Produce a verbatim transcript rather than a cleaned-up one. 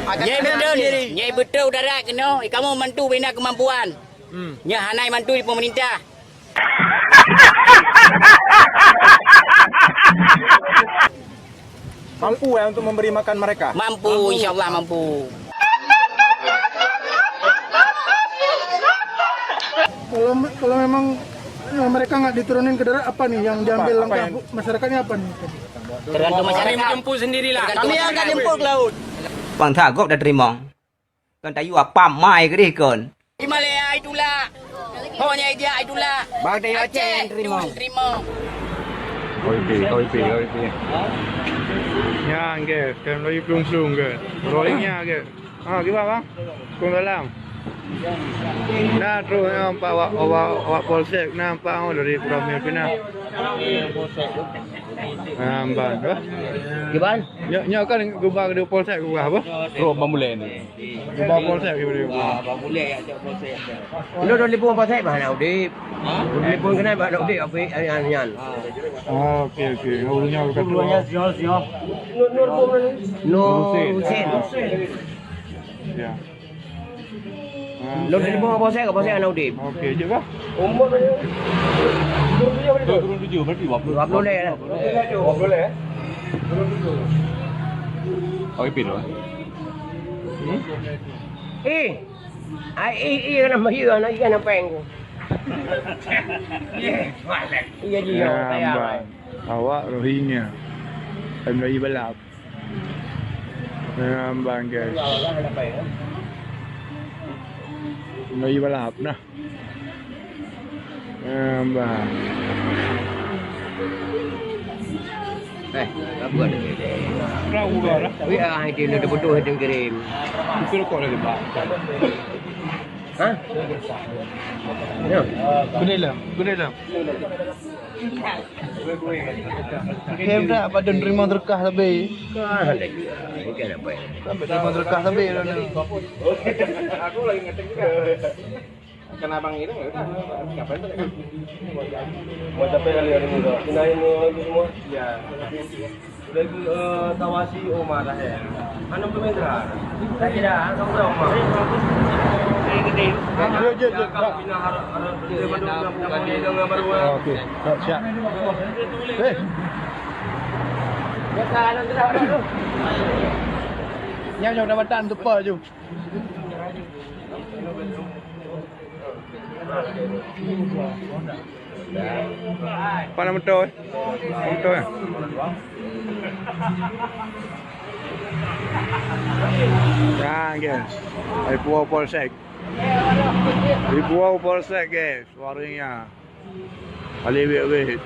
Nyai beutôi, nyai beutôi darat keunoe, kamoe mantu bina keumampuan. Hmm. Nyan hana mantu di pemerintah. Mampu ya untuk memberi makan mereka? Mampu, insya Allah mampu. Kalau kalau memang, eh, mereka nggak diturunin ke darat, apa nih yang diambil langkah masyarakatnya apa nih? Tergantung masyarakat. Kami menjemput sendirilah. Kami akan jemput ke laut. Bang that gob dah teurimong. Kon tayue apam mai keudeh kon. Di Malaya ai tulak. Ho nyang ijak ai tulak. Bang tayue Aceh nyang teurimong. Teurimong. Oi pi, oi pi, oi pi. Nyan ke, kan lagi plung-plung ke. Roynya ke. Ha, kiban bang? Kong dalam. Nah, terus nampak awak, awak, awak polsek nampak oh, dari Puramil pinah. Nampak tu. Kiban? Nyoe, nyoe kan gubah di polsek gubah apa? Terus bamulai ni. Gubah polsek gubah. Ah, bamulai ya cak polsek. Lu dah lipun polsek bah nak udip. Lipun kenal bah nak udip apa nyan nyan. Ah, okey okey. Urusnya kata. Nur Husin. Ya. Lôn telepon Abah Sek, Abah Sek hana udép. Okey, jeuet kah? Umur dia. Dua puluh tujuh, berarti dua puluh. Dua puluh lé lah. Dua puluh lé. Oh, ipin lah. Eh. Ai, eh, eh, kena mahir, anak ikan apa yang tu? Iya, iya, iya. Awak Rohingya. Ai, Melayu balap. Nyan ban, guys. Melayu balap nah. Nyan ban. Eh, apa ada? Perahu lah. Tapi ah, itu nak betul itu kirim. Itu kok lagi, Pak. Hah? Ya. Gede lah, gede lah. Hem dah, apa dan terima terkah sabe. Kan ada juga. Ini kan apa ya? Sampai terima terkah sabe dah ni. Aku lagi ngetik juga. Kena abang hilang ya udah. Ngapain tuh? Mau capek kali hari ini tuh. Pinain mau lagi semua. Ya. Udah itu, eh, tawasi Umar lah ya. Mana pemain terakhir? Tak kira, kamu tahu Umar. Jom, jom, jom. Okey, siap, siap. Eh. Nyan jom dah batang tu pa jom. Apa nama motor, eh? Nama motor, eh? Nah, guys. Dari Pulau Polsek. Dari Pulau Polsek, guys. Suaranya. Paling wet-wet.